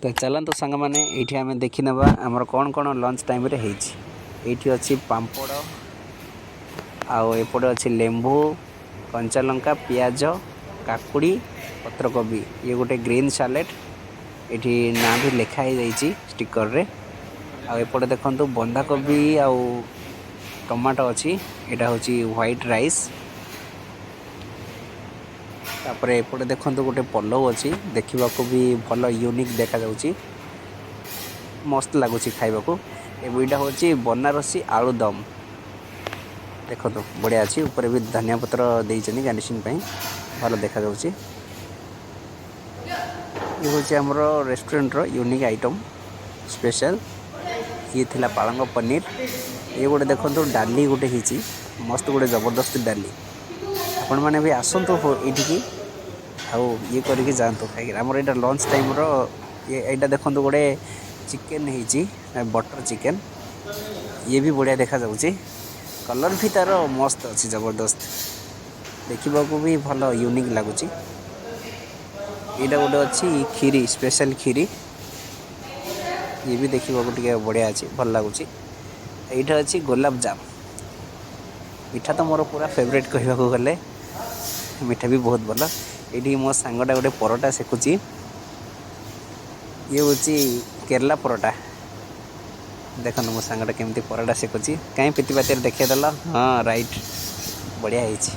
ତ ଚାଲନ୍ତୁ ସାଙ୍ଗମାନେ, ଏଇଠି ଆମେ ଦେଖିନେବା ଆମର କ'ଣ କ'ଣ ଲଞ୍ଚ ଟାଇମ୍ରେ ହେଇଛି। ଏଇଠି ଅଛି ପାମ୍ପଡ଼, ଆଉ ଏପଟେ ଅଛି ଲେମ୍ବୁ, କଞ୍ଚା ଲଙ୍କା, ପିଆଜ, କାକୁଡ଼ି, ପତ୍ରକୋବି। ଇଏ ଗୋଟେ ଗ୍ରୀନ୍ ସାଲେଡ଼, ଏଇଠି ନାଁ ବି ଲେଖା ହେଇଯାଇଛି ଷ୍ଟିକରରେ। ଆଉ ଏପଟେ ଦେଖନ୍ତୁ ବନ୍ଧାକୋବି ଆଉ ଟମାଟୋ ଅଛି। ଏଇଟା ହେଉଛି ହ୍ୱାଇଟ୍ ରାଇସ୍। ତାପରେ ଏପଟେ ଦେଖନ୍ତୁ ଗୋଟେ ପଲଉ ଅଛି, ଦେଖିବାକୁ ବି ଭଲ ୟୁନିକ୍ ଦେଖାଯାଉଛି, ମସ୍ତ ଲାଗୁଛି ଖାଇବାକୁ। ଏବେ ଏଇଟା ହେଉଛି ବନାରସୀ ଆଳୁଦମ, ଦେଖନ୍ତୁ ବଢ଼ିଆ ଅଛି। ଉପରେ ବି ଧନିଆ ପତ୍ର ଦେଇଛନ୍ତି ଗାର୍ନିସିଂ ପାଇଁ, ଭଲ ଦେଖାଯାଉଛି। ଇଏ ହେଉଛି ଆମର ରେଷ୍ଟୁରାଣ୍ଟର ୟୁନିକ୍ ଆଇଟମ୍ ସ୍ପେଶାଲ। ଇଏ ଥିଲା ପାଳଙ୍ଗ ପନିର। ଇଏ ଗୋଟେ ଦେଖନ୍ତୁ ଡାଲି ଗୋଟେ ହେଇଛି, ମସ୍ତ ଗୋଟେ ଜବରଦସ୍ତ ଡାଲି। ଆପଣମାନେ ବି ଆସନ୍ତୁ ଏଇଠିକି ଆଉ ଇଏ କରିକି ଯାଆନ୍ତୁ ଖାଇକି। ଆମର ଏଇଟା ଲଞ୍ଚ ଟାଇମ୍ର ଇଏ। ଏଇଟା ଦେଖନ୍ତୁ ଗୋଟେ ଚିକେନ୍ ହେଇଛି, ବଟର୍ ଚିକେନ୍। ଇଏ ବି ବଢ଼ିଆ ଦେଖାଯାଉଛି, କଲର୍ ବି ତା'ର ମସ୍ତ ଅଛି, ଜବରଦସ୍ତ, ଦେଖିବାକୁ ବି ଭଲ ୟୁନିକ୍ ଲାଗୁଛି। ଏଇଟା ଗୋଟେ ଅଛି କ୍ଷୀରି, ସ୍ପେଶାଲ କ୍ଷୀରି। ଇଏ ବି ଦେଖିବାକୁ ଟିକେ ବଢ଼ିଆ ଅଛି, ଭଲ ଲାଗୁଛି। ଏଇଟା ଅଛି ଗୋଲାପଜାମ। ମିଠା ତ ମୋର ପୁରା ଫେଭରେଟ୍ କହିବାକୁ ଗଲେ, ମିଠା ବି ବହୁତ ଭଲ। ଏଇଠି ମୋ ସାଙ୍ଗଟା ଗୋଟେ ପରଟା ସେକୁଛି। ଇଏ ହେଉଛି କେରଲା ପରଟା। ଦେଖନ୍ତୁ ମୋ ସାଙ୍ଗଟା କେମିତି ପରଟା ସେକୁଛି। କାହିଁ ପିତିପାତିରେ ଦେଖେଇଦେଲ? ହଁ, ରାଇଟ୍, ବଢ଼ିଆ ହେଇଛି।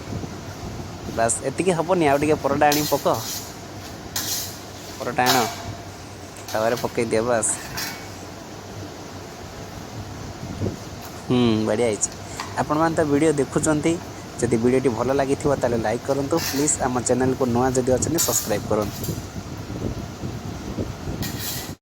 ବାସ୍, ଏତିକି ହେବନି, ଆଉ ଟିକେ ପରଟା ଆଣି ପକ। ପରଟା ଆଣ, ତାୱାରେ ପକେଇ ଦିଅ, ବାସ୍। ବଢ଼ିଆ ହେଇଛି। ଆପଣମାନେ ତ ଭିଡ଼ିଓ ଦେଖୁଛନ୍ତି, ଯଦି ଭିଡ଼ିଓଟି ଭଲ ଲାଗିଥିବ ତାହେଲେ ଲାଇକ୍ କରନ୍ତୁ ପ୍ଲିଜ୍। ଆମ ଚ୍ୟାନେଲକୁ ନୂଆ ଯଦି ଅଛନ୍ତି ସବସ୍କ୍ରାଇବ୍ କରନ୍ତୁ।